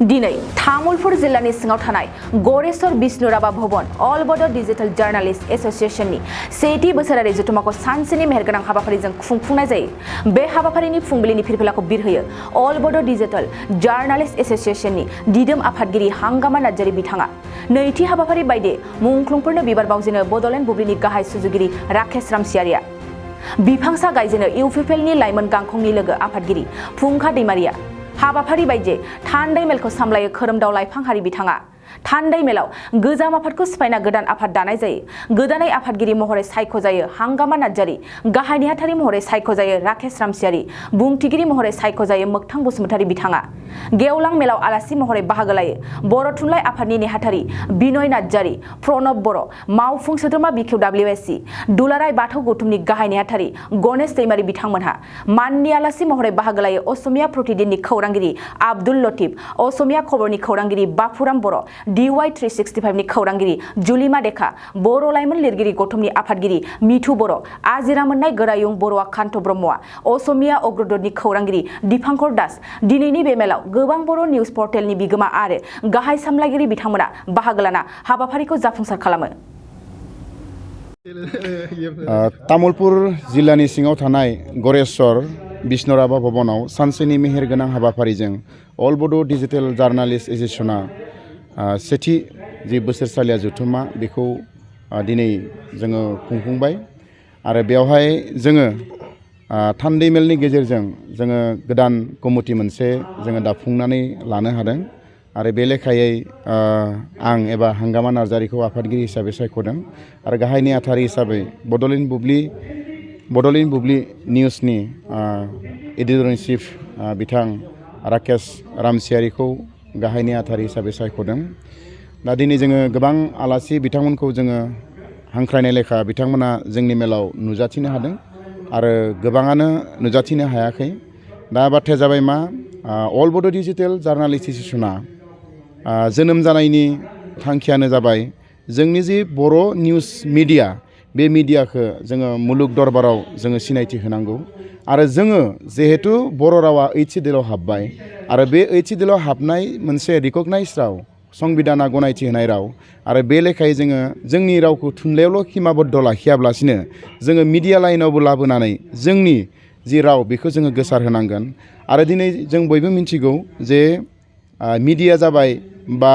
दिनै तामुलपुर जिल्लानि सिङाव थानाय गरेश्वर विष्णुराभा भवन अल बड' डिजिटेल जार्नालिस्ट एसोसिएशननि सेथि बोसोरारि जथुम्माखौ सानसेनि मेहेरगोनां हाबाफारिजों खुंफुंनाय जायो। बे हाबाफारिनि फुंबिलिनि फिरफिलाखौ बिरहोयो अल बड' डिजिटेल जार्नालिस्ट एसोसिएशननि दिदोम आफादगिरि हांगामा नार्जारि बिथाङा। नैथि हाबाफारि बायदि मुंख्लंफोरनो बिबार बावजेनो बड'लेण्ड बुब्लिनि गाहाय सुजुगिरि राकेश रामसियारिया। बिफांसा गायजेनो इउपिपिएलनि लाइमोन गांखंनि लोगो आफादगिरि फुंखा दैमारिया। हाबाफारि बायदियै थान्दै मेलखौ सामलायो खोरोमदाव लाइफांहारि बिथाङा। थान्दै मेलाव गोजाम आफादखौ सिफायना गोदान आफाद दानाय जायो। गोदानै आफादगिरि महरै सायख'जायो हांगामा नार्जारि, गाहाय नेहाथारि महरै सायख'जायो राकेश रामसियारि, बुंथिगिरि महरै सायख'जायो मोगथां बसुमतारि बिथाङा। गेवलां मेलाव आलासि महरै बाहागो लायो बर' थुनलाइ आफादनि नेहाथारि बिनय नार्जारि, प्रणब बर', मावफुं सोद्रोमा BQWSC, दुलाराय बाथौ गौथुमनि गाहाय नेहाथारि गणेश दैमारि बिथांमोनहा। माननि आलासि महरै बाहागो लायो असमिया प्रतिदिननि खौरांगिरि आब्दुल लतीफ, असमिया खबरनि खौरांगिरि बाफुराम बर', DY 365 नि खौरांगिरि जुलिमा देखा, बर' लाइमोन लिरगिरि गौथुमनि आफादगिरि मिथु बर', आजिरा मोननाय गोरायुं बर'आ कान्त ब्रह्मआ, असमिया अग्रदूतनि खौरांगिरि दीपांकर दास। दिनैनि बे मेलाव गोबां बर' निउज पर्टेलनि बिगोमा आरो गाहाय सामलायगिरि बिथांमोना बाहागो लाना हाबाफारिखौ जाफुंसार खालामो। तामुलपुर जिल्लानि सिङाव थानाय गरेश्वर विष्णुराभा भवनाव सानसेनि मेहेरगोनां हाबाफारिजों अल बड' डिजिटेल जार्नालिस्ट एसोसिएशना सेथि जि बोसोरसालिया जथुम्मा बेखौ दिनै जोङो खुंफुंबाय आरो बेवहाय जोङो थान्दै मेलनि गेजेरजों जोङो गोदान कमिटि मोनसे जोङो दाफुंनानै लानो हादों आरो बे लेखायै आं एबा हांगामा नार्जारिखौ आफादगिरि हिसाबै सायख'दों आरो गाहाय नेहाथारि हिसाबै बड'लेण्ड बुब्लि निउसनि एडिटर इन चिफ बिथां राकेश रामसियारिखौ गाहाय नेहाथारि हिसाबै सायख'दों। दा दिनै जोङो गोबां आलासि बिथांमोनखौ जोङो हांख्रायनाय लेखा बिथांमोना जोंनि मेलाव नुजाथिनो हादों आरो गोबाङानो नुजाथिनो हायाखै। दा बाथ्राया जाबाय मा अल बड' डिजिटेल जार्नालिस्ट एसोसिएशना जोनोम जानायनि थांखियानो जाबाय जोंनि जि बर' निउस मिडिया बे मिडियाखौ जोङो मुलुग दरबाराव जोङो सिनायथि होनांगौ आरो जोङो जिहेतु बर' रावा 8th सिडिउलाव हाबबाय आरो बे 8th सिडिउलाव हाबनाय मोनसे रिकगनाइज राव संबिधाना गनायथि होनाय राव आरो बे लेखायै जोङो जोंनि रावखौ थुनलाइयावल' खिमाबद्ध लाखियाब्लासिनो जोङो मिडिया लाइनावबो लाबोनानै जोंनि जि राव बेखौ जोङो गोसार होनांगोन आरो दिनै जों बयबो मिथिगौ जे मिडिया जाबाय बा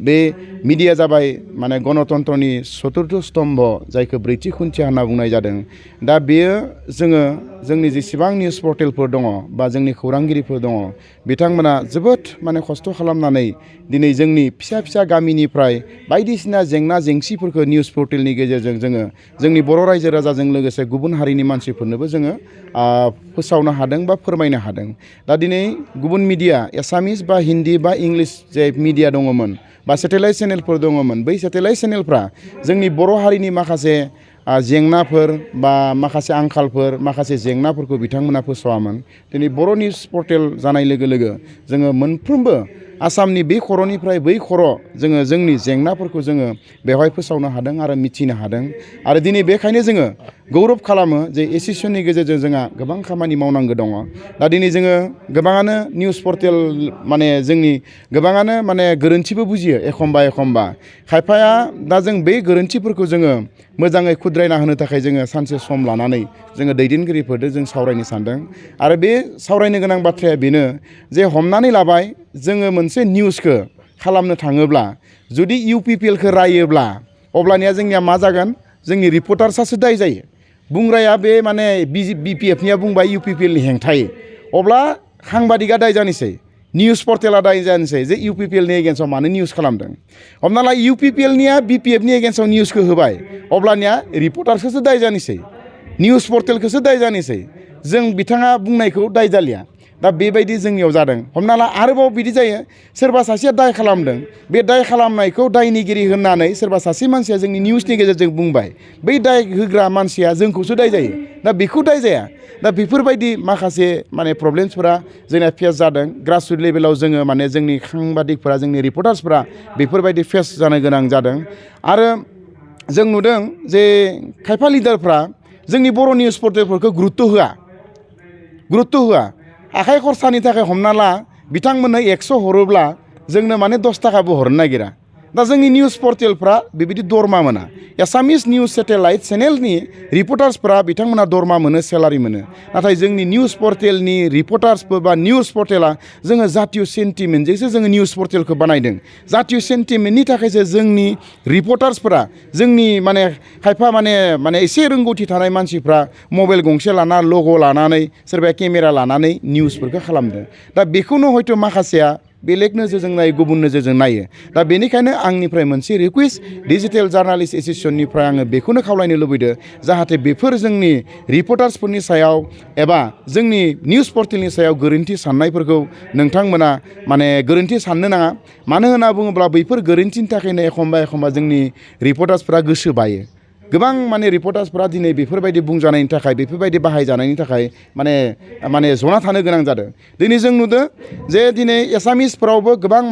बे मिडिया जाबाय माने गणतन्त्रनि चतुर्थ स्तम्भ जायखौ ब्रैथि खुन्थिया होनना बुंनाय जादों। दा बेयो जोङो जोंनि जेसेबां निउस पर्टेलफोर दङ बा जोंनि खौरांगिरिफोर दङ बिथांमोना जोबोद माने खस्थ' खालामनानै दिनै जोंनि फिसा फिसा गामिनिफ्राय बायदिसिना जेंना जेंसिफोरखौ निउस पर्टेलनि गेजेरजों जोङो जोंनि बर' रायजो राजाजों लोगोसे गुबुन हारिनि मानसिफोरनोबो जोङो फोसावनो हादों बा फोरमायनो हादों। दा दिनै गुबुन मिडिया एसामिस बा हिन्दी बा इंलिस जे मिडिया दङमोन बा सेटेलाइट चेनेलफोर दङमोन बै सेटेलाइट चेनेलफ्रा जोंनि बर' हारिनि माखासे जेंनाफोर बा माखासे आंखालफोर माखासे जेंनाफोरखौ बिथांमोना फोसावामोन। दिनै बर' निउस पर्टेल जानाय लोगो लोगो जोङो मोनफ्रोमबो आसामनि बे खर'निफ्राय बै खर' जोङो जोंनि जेंनाफोरखौ जोङो बेवहाय फोसावनो हादों आरो मिथिनो हादों आरो दिनै बेखायनो जोङो गौरब खालामो जे एसोसिएशननि गेजेरजों जोंहा गोबां खामानि मावनांगौ दङ। दा दिनै जोङो गोबाङानो निउस पर्टेल माने जोंनि गोबाङानो माने गोरोन्थिबो बुजियो एखमबा खायफाया दा जों बे गोरोन्थिफोरखौ जोङो मोजाङै खुद्रायना होनो थाखाय जोङो सानसे सम लानानै जोङो दैदेनगिरिफोरजों जों सावरायनो सानदों आरो बे सावरायनो गोनां बाथ्राया बेनो जे हमनानै लाबाय जोङो मोनसे निउसखौ खालामनो थाङोब्ला जुदि इउपिपिएलखौ रायोब्ला अब्लानिया जोंनिया मा जागोन जोंनि रिपर्टार्सआसो दाय जायो। बुंग्राया बे माने बिपिएफनिया बुंबाय इउपिपिएलनि हेंथायै अब्ला साংবাদিका दाय जानोसै निउस पर्टेला दाय जानोसै जे इउपिपिएलनि एगेन्स्टआव मानो निउस खालामदों। हमना ला इउपिपिएलनिया बिपिएफनि एगेन्स्टआव निउसखौ होबाय अब्लानिया रिपर्टार्सखौसो दाय जानोसै निउस पर्टेलखौसो दाय जानोसै जों बिथाङा बुंनायखौ दाय जालिया। दा बेबायदि जोंनियाव जादों। हमना ला आरोबाव बिदि जायो सोरबा सासेया दाय खालामदों बे दाय खालामनायखौ दायनिगिरि होननानै सोरबा सासे मानसिया जोंनि निउसनि गेजेरजों बुंबाय बै दाय होग्रा मानसिया जोंखौसो दाय जायो। दा बेखौ दाय जाया। दा बेफोरबायदि माखासे माने प्रब्लेम्सफोरा जोंना फेस जादों ग्रासरुट लेभेलाव जोङो माने जोंनि साংবাদিकफोरा जोंनि रिपर्टार्सफोरा बेफोरबायदि फेस जानो गोनां जादों आरो जों नुदों जे खायफा लिडारफ्रा जोंनि बर' निउस पर्टेलफोरखौ गुरुत्त' होआ आखाइ खरसानि थाखाय हमना ला बिथांमोननो 100 हरोब्ला जोंनो माने 10 थाखाबो हरनो नागिरा दा जोंनि निउस पर्टेलफ्रा बेबायदि दरमा मोना एसामिस निउस सेटेलाइट चेनेलनि रिपर्टार्सफ्रा बिथांमोना दरमा मोनो सेलारि मोनो नाथाय जोंनि निउस पर्टेलनि रिपर्टार्सफोर बा निउस पर्टेला जोङो जातीय सेन्टिमेन्टजोंसो जोङो निउस पर्टेलखौ बानायदों जातीय सेन्टिमेन्टनि थाखायसो जोंनि रिपर्टार्सफोरा जोंनि माने खायफा माने एसे रोंगौथि थानाय मानसिफ्रा मबाइल गंसे लाना लग' लानानै सोरबाया केमेरा लानानै निउसफोरखौ खालामदों दा बेखौनो हयथ' माखासेया बेलेग नोजोरजों नायो गुबुन नोजोरजों नायो दा बेनिखायनो आंनिफ्राय मोनसे रिकुवेस्ट डिजिटेल जार्नालिस्ट एस'सिएशननिफ्राय आङो बेखौनो खावलायनो लुबैदों जाहाथे बेफोर जोंनि रिपर्टार्सफोरनि सायाव एबा जोंनि निउस पर्टेलनि सायाव गोरोन्थि साननायफोरखौ नोंथांमोना माने गोरोन्थि साननो नाङा मानो होनना बुङोब्ला बैफोर गोरोन्थिनि थाखायनो एखमबा जोंनि रिपर्टार्सफ्रा गोसो बायो गोबां माने रिपर्टार्सफ्रा दिनै बेफोरबायदि बुंजानायनि थाखाय बेफोरबायदि बाहायजानायनि थाखाय माने जना थानो गोनां जादों दिनै जों नुदों जे दिनै एसामिसफोरावबो गोबां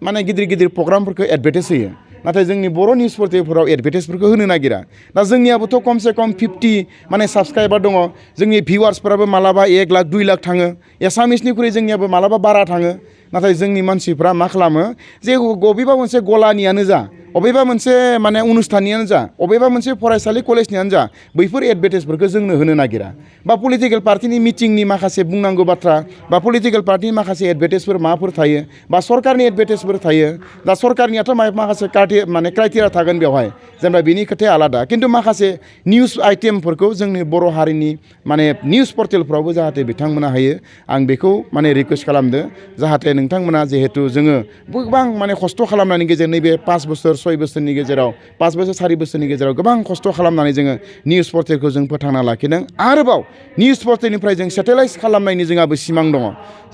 माने गिदिर प्रग्रामफोरखौ एडभार्टाइज होयो नाथाय जोंनि बर' निउस पर्टेलफोराव एडभार्टाइजफोरखौ होनो नागिरा दा जोंनियाबोथ' खमसे खम 50 माने साबस्क्राइबार दङ जोंनि भिउवार्सफोराबो मालाबा 1 लाख 2 लाख थाङो एसामिसनिख्रुइ जोंनियाबो मालाबा बारा थाङो नाथाय जोंनि मानसिफ्रा मा खालामो जे बबेबा मोनसे गलानियानो जा अबेबा मोनसे माने अनुस्थाननियानो जा अबेबा मोनसे फरायसालि कलेजनियानो जा बैफोर एडभार्टाइजफोरखौ जोंनो होनो नागिरा बा पलिटिकेल पार्टिनि मिटिंनि माखासे बुंनांगौ बाथ्रा बा पलिटिकेल पार्टिनि माखासे एडभार्टाइजफोर माबाफोर थायो बा सरकारनि एडभार्टाइजफोर थायो दा सरकारनियाथ' माखासे क्राइटेरिया थागोन बेवहाय जेनेबा बिनि खोथाया आलादा खिन्थु माखासे निउस आइटेमफोरखौ जोंनि बर' हारिनि माने निउस पर्टेलफ्रावबो जाहाथे बिथांमोना हायो आं बेखौ माने रिकुवेस्ट खालामदो जाहाथे नोंथांमोना जिहेतु जोङो गोबां माने खस्थ' खालामनायनि गेजेरजों नैबे 5 बोसोर 6 बोसोरनि गेजेराव 5 बोसोर 4 बोसोरनि गेजेराव गोबां खस्थ' खालामनानै जोङो निउस पर्टेलखौ जों फोथांना लाखिदों आरोबाव निउस पर्टेलनिफ्राय जों सेटेलाइज खालामनायनि जोंहाबो सिमां दङ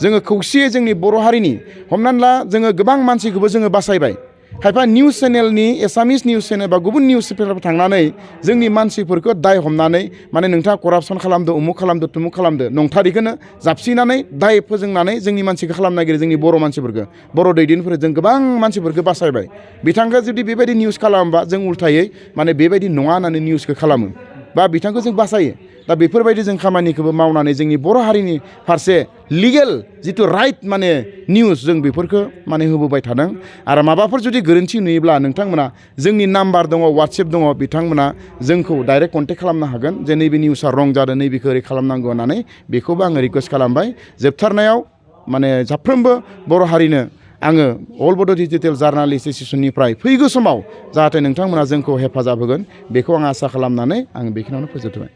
जोङो खौसेयै जोंनि बर' हारिनि हमनानै ला जोङो गोबां मानसिखौबो जोङो बासायबाय खायफा निउस चेनेलनि एसामिस निउस चेनेल बा गुबुन निउस चेनेलफोर थांनानै जोंनि मानसिफोरखौ दाय हमनानै माने नोंथाङा करापसन खालामदो उमुक खालामदो तुमुक खालामदो नंथारिखौनो जाबसिनानै दाय फोजोंनानै जोंनि मानसिखौ खालामनो नागिरो जोंनि बर' मानसिफोरखौ बर' दैदेनफोर जों गोबां मानसिफोरखौ बासायबाय बिथांखौ जुदि बेबायदि निउस खालामोबा जों उल्थायै माने बेबायदि नङा होननानै निउसखौ खालामो बा बिथांखौ जों बासायो दा बेफोरबायदि जों खामानिखौबो मावनानै जोंनि बर' हारिनि फारसे लिगेल जिथु राइट माने निउस जों बेफोरखौ माने होबोबाय थादों आरो माबाफोर जुदि गोरोन्थि नुयोब्ला नोंथांमोना जोंनि नाम्बार दङ वाट्सएप दङ बिथांमोना जोंखौ डाइरेक्ट कन्टेक्ट खालामनो हागोन जे नैबे निउसआ रं जादों नैबेखौ ओरै खालामनांगौ होननानै बेखौबो आङो रिकुवेस्ट खालामबाय जोबथारनायाव माने साफ्रोमबो बर' हारिनो आङो अल बड' डिजिटेल जार्नालिस्ट एस'सिएशननिफ्राय फैगौ समाव जाहाथे नोंथांमोना जोंखौ हेफाजाब होगोन बेखौ आं आसा खालामनानै आं बेखिनियावनो फोजोबथबाय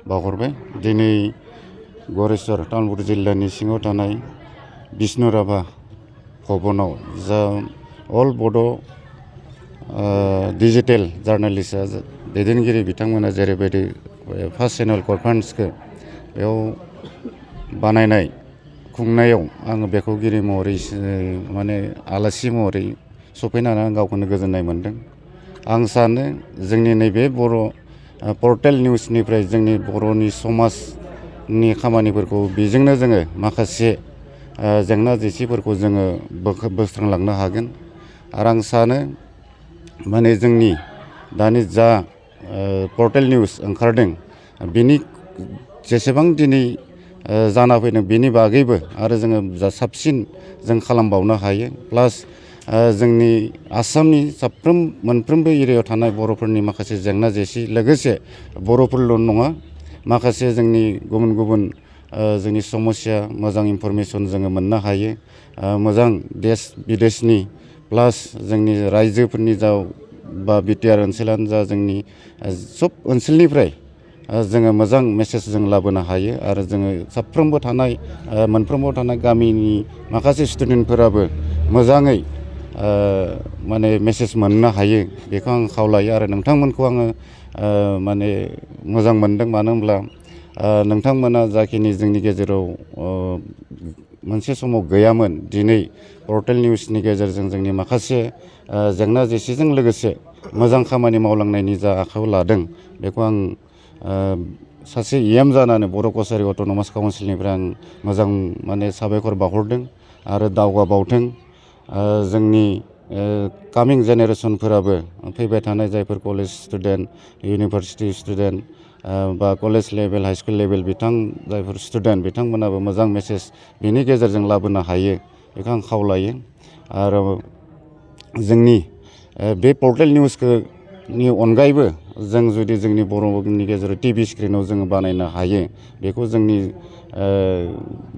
बावहरबाय दिनै गरेस्वर तामुलपुर जिल्लानि सिङाव थानाय बिष्णुराभा भबनाव जा अल बड' डिजिटेल जार्नालिस्टआ दैदेनगिरि बिथांमोना जेरैबायदि फार्स्ट एनुवेल कनफारेन्सखौ बेयाव बानायनाय खुंनायाव आङो बेखेवगिरि महरै माने आलासि महरै सफैनानै आं गावखौनो गोजोननाय मोन्दों आं सानो जोंनि नैबे बर' पर्टेल निउसनिफ्राय जोंनि बर'नि समाजनि खामानिफोरखौ बेजोंनो जोङो माखासे जेंना जेंसिफोरखौ जोङो बोस्रांलांनो हागोन आरो आं सानो माने जोंनि दानि जा पर्टेल निउस ओंखारदों बिनि जेसेबां दिनै जाना फैदों बेनि बागैबो आरो जोङो जा साबसिन जों खालामबावनो हायो प्लास जोंनि आसामनि मोनफ्रोमबो एरियायाव थानाय बर'फोरनि माखासे जेंना जेंसि लोगोसे बर'फोरल' नङा माखासे जोंनि गुबुन जोंनि समस्या मोजां इनफरमेसन जोङो मोननो हायो मोजां देश बिदेशनि प्लास जोंनि रायजोफोरनि जा बा बिटिआर ओनसोलानो जा जोंनि सब ओनसोलनिफ्राय जोङो मोजां मेसेज जों लाबोनो हायो आरो जोङो मोनफ्रोमबो थानाय गामिनि माखासे स्टुडेन्टफोराबो मोजाङै माने मेसेज मोननो हायो बेखौ आं खावलायो आरो नोंथांमोनखौ आङो माने मोजां मोनदों मानो होनब्ला नोंथांमोना जाखिनि जोंनि गेजेराव मोनसे समाव गैयामोन दिनै पर्टेल निउसनि गेजेरजों जोंनि माखासे जेंना जेंसिजों लोगोसे मोजां खामानि मावलांनायनि जा आखायाव लादों बेखौ आं सासे इएम जानानै बर' कसारि अट'नमास काउन्सिलनिफ्राय आं मोजां माने साबायखर बावहरदों आरो दावगाबावथों जोंनि कामिं जेनेरेसनफोराबो फैबाय थानाय जायफोर कलेज स्टुडेन्ट इउनिभारसिटि स्टुडेन्ट बा college level high school level जायफोर स्टुडेन्ट बिथांमोनाबो मोजां मेसेज बेनि गेजेरजों लाबोनो हायो बेखौ आं खावलायो आरो जोंनि बे पर्टेल निउसनि अनगायैबो जों जुदि जोंनि बर'नि गेजेराव टिभि स्क्रिनाव जोङो बानायनो हायो बेखौ जोंनि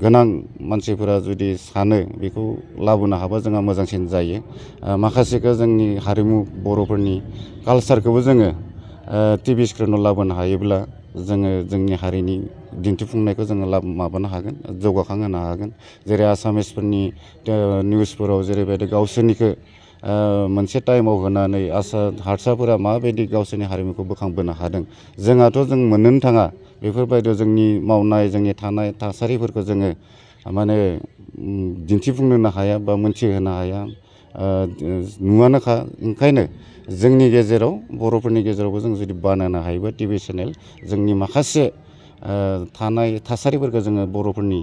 गोनां मानसिफोरा जुदि सानो बेखौ लाबोनो हाबा जोंहा मोजांसिन जायो माखासेखौ जोंनि हारिमु बर'फोरनि कालसारखौबो जोङो टिभि स्क्रिनाव लाबोनो हायोब्ला जोङो जोंनि हारिनि दिन्थिफुंनायखौ जोङो माबानो हागोन जौगाखांहोनो हागोन जेरै आसामिसफोरनि निउसफोराव जेरैबायदि गावसोरनिखौ मोनसे टाइमाव होनानै हारसाफोरा माबायदि गावसोरनि हारिमुखौ बोखांबोनो हादों जोंहाथ' जों मोननोनो थाङा बेफोरबायदियाव जोंनि मावनाय जोंनि थानाय थासारिफोरखौ जोङो माने दिन्थिफुंनो हाया बा मोनथिहोनो हाया नुवानोखा ओंखायनो जोंनि गेजेराव बर'फोरनि गेजेरावबो जों जुदि बानायनो हायोबा टिभि चेनेल जोंनि माखासे थानाय थासारिफोरखौ जोङो बर'फोरनि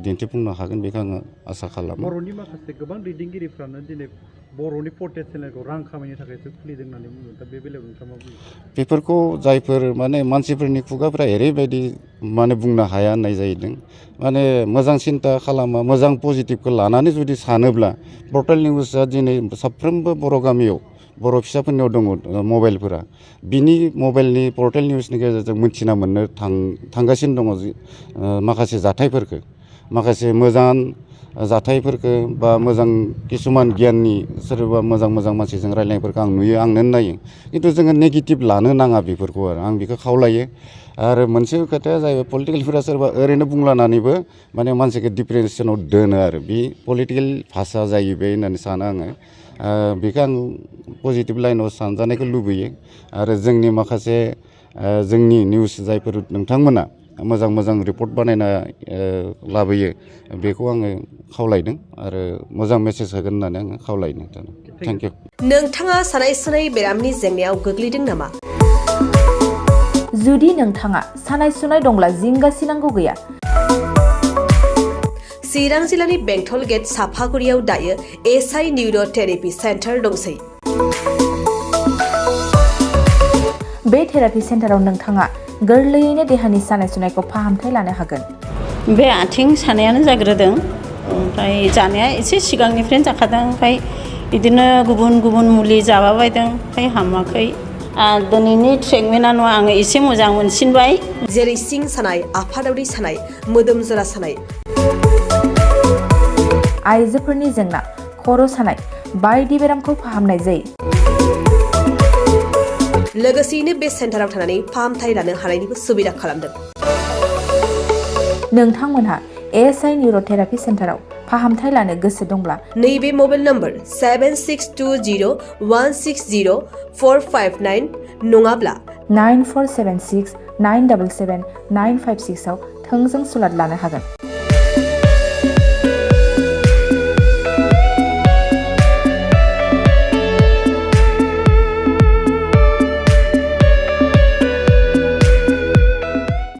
दिन्थिफुंनो हागोन बेखौ आङो आसा खालामो बर'नि माखासे गोबां दैदेनगिरिफ्रानो दिनै बर'नि पर्टेल चेनेलखौ रां खामायनो थाखायसो खुलिदों होननानै बुङो दा बे बेलायाव नोंथाङा मा बुङो बेफोरखौ जायफोर माने मानसिफोरनि खुगाफ्रा ओरैबायदि माने बुंनो हाया होननाय जाहैदों माने मोजां सिन्था खालामा मोजां पजिटिभखौ लानानै जुदि सानोब्ला पर्टेल निउसआ दिनै साफ्रोमबो बर' गामियाव बर' फिसाफोरनियाव दङ मबाइलफोरा बिनि मबाइलनि पर्टेल निउसनि गेजेरजों मिथिना मोननो थांगासिनो दङ माखासे जाथायफोरखौ माखासे मोजां जाथायफोरखौ बा मोजां किसुमान गियाननि सोरबा मोजां मानसिजों रायलायनायफोरखौ आं नुयो आंनो नायो खिन्थु जोङो नेगेटिभ लानो नाङा बेफोरखौ आरो आं बेखौ खावलायो आरो मोनसे खोथाया जाहैबाय पलिटिकेलफोरा सोरबा ओरैनो बुंलानानैबो माने मानसिखौ डिप्रेसनाव दोनो आरो बे पलिटिकेल भाषा जायो बे होननानै सानो आङो बेखौ आं पजिटिभ लाइनाव सानजानायखौ लुबैयो आरो जोंनि माखासे जोंनि निउस जायफोर नोंथांमोना मोजां रिपर्ट बानायना लाबोयो बेखौ आङो खावलायदों आरो मोजां मेसेज होगोन होननानै आङो खावलायदों थेंक इउ नोंथाङा सानाय सुनाय बेरामनि जेंनायाव गोग्लैदों नामा जुदि नोंथाङा सानाय सुनाय दंब्ला जिंगासिनांगौ गैया चिरां जिल्लानि बेंटल गेट साफागुरियाव दायो एसआइ निउर' थेरापि सेन्टार दंसै बे थेरापि सेन्टाराव नोंथाङा गोरलैयैनो देहानि सानाय सुनायखौ फाहामथाय लानो हागोन बे आथिं सानायानो जाग्रोदों ओमफ्राय जानाया एसे सिगांनिफ्रायनो जाखादों ओमफ्राय बिदिनो गुबुन मुलि जाबाबायदों ओमफ्राय हामाखै दिनैनि ट्रिटमेन्टआ आङो एसे मोजां मोनसिनबाय जेरै सिं सानाय आफादावरि सानाय मोदोम जरा सानाय आइजोफोरनि जेंना खर' सानाय बायदि बेरामखौ फाहामनाय जायो लोगोसेयैनो बे सेन्टाराव थानानै फाहामथाय लानो हानायनिबो सुबिदा खालामदों नोंथांमोनहा एसआइ निउर' थेरापि सेन्टाराव फाहामथाय लानो गोसो दंब्ला नैबे मबाइल नम्बर 7620160459 नङाब्ला 9476977956 आव थोंजों सुलाद लानो हागोन